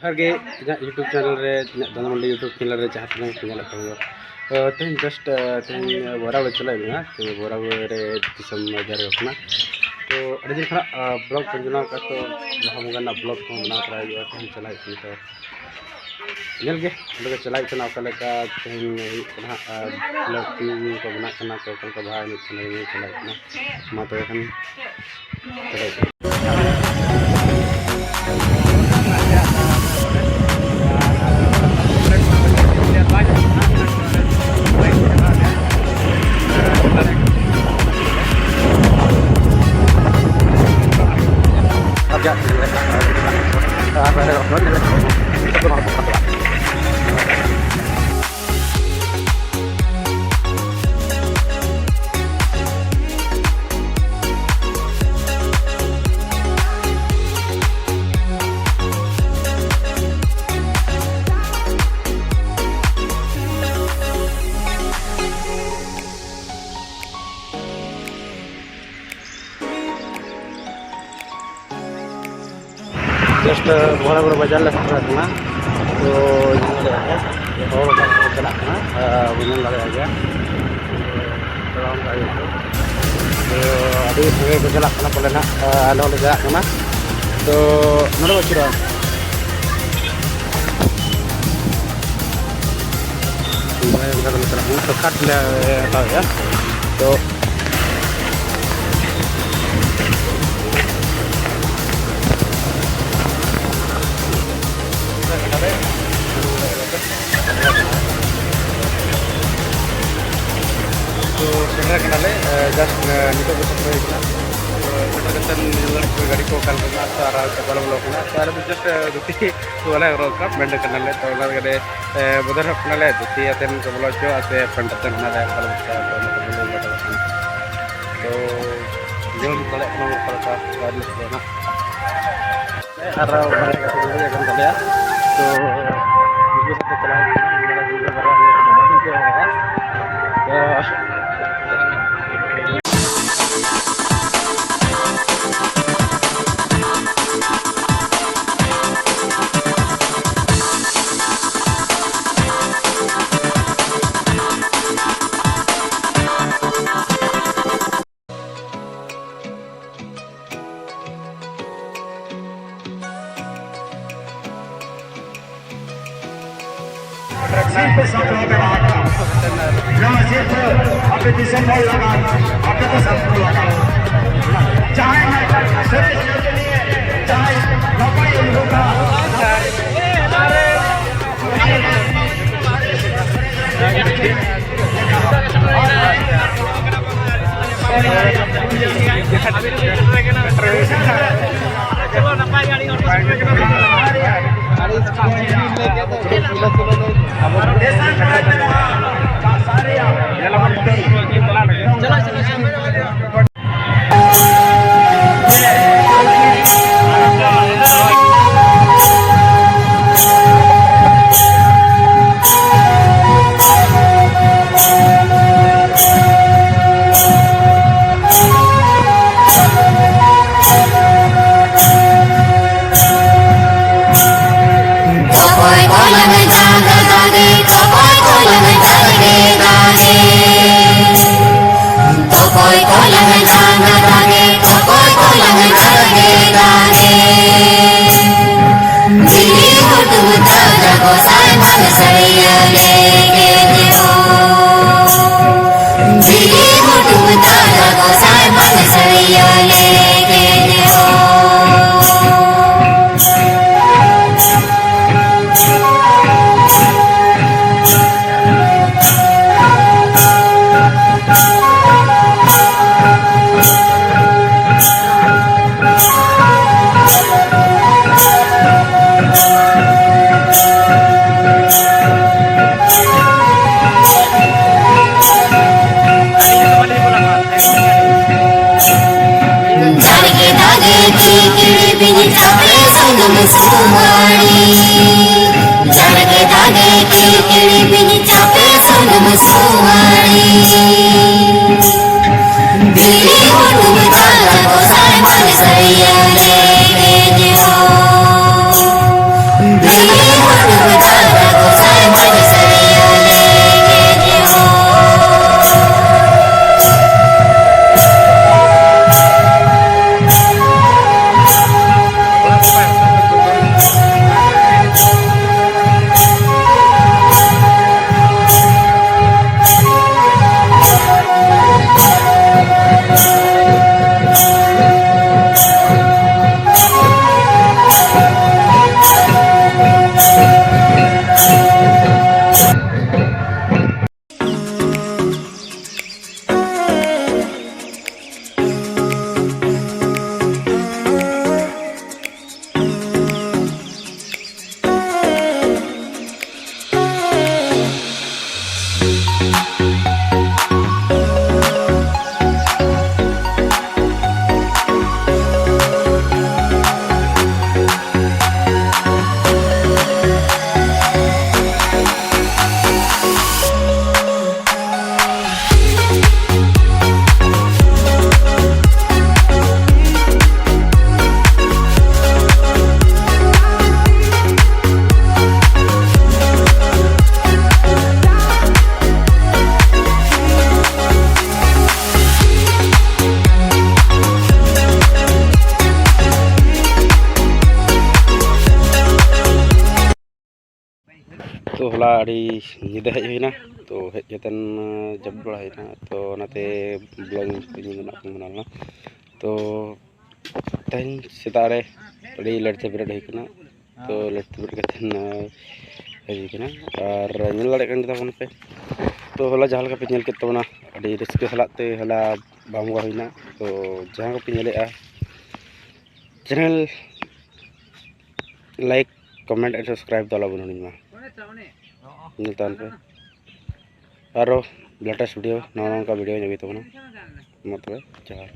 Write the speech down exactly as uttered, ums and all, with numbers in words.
ᱡᱚᱦᱟᱨ ᱜᱮ, ᱤᱧᱟᱹᱜ YouTube channel ᱨᱮ, ᱤᱧᱟᱹᱜ ᱫᱚᱱ ᱢᱟᱱᱰᱤ YouTube channel ᱨᱮ ᱡᱟᱦᱟᱸ ᱛᱤᱱᱟᱹᱜ ᱯᱮ ᱧᱮᱞᱮᱫ ᱠᱚ ᱦᱩᱭᱩᱜᱼᱟ, ᱛᱚ, ᱛᱮᱦᱮᱧ just, ᱛᱮᱦᱮᱧ ᱵᱚᱨᱟᱵᱚᱨ ᱪᱟᱞᱟᱜ ᱦᱩᱭᱩᱜ ᱠᱟᱱᱟ, ᱛᱚ, ᱵᱚᱨᱟᱵᱚᱨ ᱨᱮ ᱫᱤᱥᱚᱢ ᱵᱟᱡᱟᱨ ᱦᱩᱭᱩᱜ ᱠᱟᱱᱟ᱾ ᱛᱚ, ᱟᱹᱰᱤ ᱫᱤᱱ ᱠᱷᱚᱱᱟᱜ vlog ᱠᱚ ᱵᱮᱱᱟᱣ ᱠᱟᱜ, ᱛᱚ, ᱵᱟᱦᱟ ᱵᱚᱸᱜᱟ ᱨᱮᱱᱟᱜ vlog ᱠᱚᱦᱚᱸ ᱵᱮᱱᱟᱣ ᱛᱚᱨᱟ ᱦᱩᱭᱩᱜᱼᱟ᱾ ᱛᱮᱦᱮᱧ ᱪᱟᱞᱟᱜ ᱦᱩᱭᱩᱜ ᱠᱟᱱᱟ, ᱛᱚ, ᱧᱮᱞ ᱜᱮ ᱚᱸᱰᱮ ᱜᱮ ᱪᱟᱞᱟᱜ ᱦᱩᱭᱩᱜ ᱠᱟᱱᱟ, ᱚᱠᱟ ᱞᱮᱠᱟ ᱛᱮᱦᱮᱧ ᱦᱩᱭᱩᱜ ᱠᱟᱱᱟ ᱦᱟᱸᱜ, ᱟᱨ vlog ᱠᱚ ᱵᱮᱱᱟᱜ ᱠᱟᱱᱟ, ᱛᱚ, ᱚᱠᱟ ᱞᱮᱠᱟ ᱵᱟᱦᱟ ᱮᱱᱮᱡ ᱠᱟᱱᱟ, ᱧᱮᱞ ᱪᱟᱞᱟᱜ ᱦᱩᱭᱩᱜ ᱠᱟᱱᱟ᱾ ᱢᱟ ᱛᱚᱵᱮ ᱠᱷᱟᱱ᱾ Just ᱵᱚᱲᱟ ᱵᱚᱲᱟ ᱵᱟᱡᱟᱨ ᱞᱮ ᱥᱮᱴᱮᱨ ᱟᱠᱟᱱᱟ᱾ ᱛᱚ, ᱧᱮᱞ ᱫᱟᱲᱮᱭᱟᱜ ᱜᱮᱭᱟ, ᱦᱚᱲ ᱠᱚ ᱪᱟᱞᱟᱜ ᱠᱟᱱᱟ, ᱟᱨ ᱵᱚᱱ ᱧᱮᱞ ᱫᱟᱲᱮᱭᱟᱜ ᱜᱮᱭᱟ᱾ ᱛᱚ, ᱟᱹᱰᱤ ᱥᱟᱸᱜᱮ ᱠᱚ ᱪᱟᱞᱟᱜ ᱠᱟᱱᱟ ᱯᱟᱞᱮ ᱱᱟᱜ, ᱟᱞᱮ ᱦᱚᱸᱞᱮ ᱪᱟᱞᱟᱜ ᱠᱟᱱᱟ᱾ ᱛᱚ, ᱱᱚᱰᱮ ᱵᱚᱱ ᱟᱹᱪᱩᱨᱚᱜᱼᱟ᱾ ᱚᱱᱠᱟ ᱛᱮᱞᱮ ᱪᱟᱞᱟᱜ ᱠᱟᱱᱟ, shortcut ᱞᱮ ᱦᱟᱛᱟᱣᱮᱫᱼᱟ᱾ ᱛᱚ, ᱛᱚ, ᱥᱮᱴᱮᱨ ᱠᱟᱱᱟᱞᱮ, ᱮ, just, ᱮ, ᱱᱤᱛᱚᱜ ᱜᱮ ᱥᱮᱴᱮᱨ ᱦᱩᱭ ᱠᱟᱱᱟ᱾ ᱛᱚ, ᱥᱮᱴᱮᱨ ᱠᱟᱛᱮ ᱧᱮᱞ ᱫᱟᱲᱮᱭᱟᱜ ᱠᱟᱱᱟ ᱜᱟᱹᱰᱤ ᱠᱚ ᱚᱠᱟ ᱨᱮ ᱢᱮᱱᱟᱜᱼᱟ, ᱛᱚ, ᱟᱨ ᱪᱟᱵᱟ ᱞᱮ ᱵᱚᱞᱚ ᱠᱟᱱᱟ᱾ ᱛᱚ, ᱟᱞᱮ ᱫᱚ just, ᱮ, ᱫᱷᱩᱛᱤ ᱠᱚ ᱵᱟᱞᱮ ᱦᱚᱨᱚᱜ ᱟᱠᱟᱫ, ᱯᱮᱱᱴ ᱠᱟᱱᱟᱞᱮ᱾ ᱛᱚ, ᱚᱱᱟ ᱞᱟᱹᱜᱤᱫ ᱟᱹᱰᱤ, ᱮ, ᱵᱚᱫᱚᱨ ᱧᱚᱜ ᱠᱟᱱᱟᱞᱮ, ᱫᱷᱩᱛᱤ ᱟᱛᱮᱱ ᱠᱚ ᱵᱚᱞᱚ ᱦᱚᱪᱚᱣᱟᱜᱼᱟ ᱥᱮ ᱯᱮᱱᱴ ᱟᱛᱮᱱ, ᱚᱱᱟ ᱨᱮ ᱚᱠᱟ ᱞᱮᱠᱟ, ᱛᱚ, ᱚᱱᱟ ᱠᱚ ᱵᱚᱞᱚ ᱵᱟᱲᱟ ᱠᱟᱱᱟ᱾ ᱛᱚ, ᱧᱮᱞ ᱫᱟᱲᱮᱭᱟᱜ ᱠᱟᱱᱟ ᱚᱠᱟ ᱞᱮᱠᱟ ᱜᱟᱹᱰᱤ ᱠᱚ ᱱᱟᱜ᱾ ᱟᱨ ᱵᱟᱨᱭᱟ ᱜᱟᱛᱮ ᱜᱤᱫᱽᱨᱟᱹ ᱠᱟᱱ ᱛᱟᱞᱮᱭᱟ᱾ ᱛᱚ, ᱩᱱᱠᱩ ᱥᱟᱛᱮ ᱪᱟᱞᱟᱣ ᱦᱩᱭᱩᱜ ᱠᱟᱱᱟ᱾ ᱩᱱᱠᱩ ᱵᱟᱨᱭᱟ ᱦᱩᱭᱩᱜ ᱠᱟᱱᱟ᱾ ᱛᱚ, ᱥᱤᱨᱯᱟᱹ ᱥᱟᱯᱲᱟᱣ ᱢᱮᱱᱟᱜ ᱟᱠᱟᱫ᱾ ᱱᱚᱣᱟ ᱥᱤᱨᱯᱟᱹ ᱟᱯᱮ ᱫᱤᱥᱚᱢ ᱦᱚᱲ ᱞᱟᱜᱟᱫ, ᱟᱯᱮ ᱠᱚ ᱥᱟᱯᱲᱟᱣ ᱞᱟᱜᱟᱫ᱾ ᱡᱟᱦᱟᱸᱭ ᱥᱮᱨᱮᱧ ᱥᱮᱨᱮᱧ ᱱᱤᱭᱮ ᱡᱟᱦᱟᱸᱭ ᱱᱟᱯᱟᱭ ᱩᱭᱦᱟᱹᱨᱟ, ᱛᱚ ᱦᱚᱞᱟ ᱟᱹᱰᱤ ᱧᱤᱫᱟᱹ ᱦᱮᱡ ᱦᱩᱭᱱᱟ᱾ ᱛᱚ ᱦᱮᱡ ᱠᱟᱛᱮᱱ ᱡᱟᱹᱯᱤᱫ ᱵᱟᱲᱟ ᱦᱩᱭᱱᱟ᱾ ᱛᱚ ᱚᱱᱟᱛᱮ vlog ᱧᱤᱫᱟᱹ ᱨᱮᱱᱟᱜ ᱵᱟᱝ ᱵᱮᱱᱟᱣ ᱞᱮᱱᱟ᱾ ᱛᱚ ᱛᱮᱦᱮᱧ ᱥᱮᱛᱟᱜ ᱨᱮ ᱟᱹᱰᱤ late ᱛᱮ ᱵᱮᱨᱮᱫ ᱦᱩᱭ ᱠᱟᱱᱟ᱾ ᱛᱚ late ᱛᱮ ᱵᱮᱨᱮᱫ ᱠᱟᱛᱮ ᱦᱮᱡ ᱦᱩᱭ ᱠᱟᱱᱟ᱾ ᱟᱨ ᱧᱮᱞ ᱫᱟᱲᱮᱭᱟᱜ ᱠᱟᱱ ᱜᱮ ᱛᱟᱵᱚᱱ ᱯᱮ, ᱛᱚ ᱦᱚᱞᱟ ᱡᱟᱦᱟᱸ ᱞᱮᱠᱟ ᱯᱮ ᱧᱮᱞ ᱠᱮᱫ ᱛᱟᱵᱚᱱᱟ, ᱟᱹᱰᱤ ᱨᱟᱹᱥᱠᱟᱹ ᱥᱟᱞᱟᱜ ᱛᱮ ᱦᱚᱞᱟ ᱵᱟᱦᱟ ᱵᱚᱸᱜᱟ ᱦᱩᱭᱱᱟ᱾ ᱛᱚ ᱡᱟᱦᱟᱸ ᱠᱚᱯᱮ ᱧᱮᱞᱮᱫᱼᱟ, channel like, comment and subscribe ᱫᱚ ᱟᱞᱚ ᱵᱚᱱ ᱦᱤᱲᱤᱧ ᱢᱟ᱾ ᱧᱮᱞ ᱛᱟᱵᱚᱱ ᱯᱮ ᱟᱨᱚ latest video, ᱱᱟᱣᱟ ᱱᱚᱝᱠᱟ video ᱧᱟᱢ ᱦᱩᱭᱩᱜ ᱛᱟᱵᱚᱱᱟ᱾ ᱢᱟ ᱛᱚᱵᱮ ᱡᱚᱦᱟᱨ᱾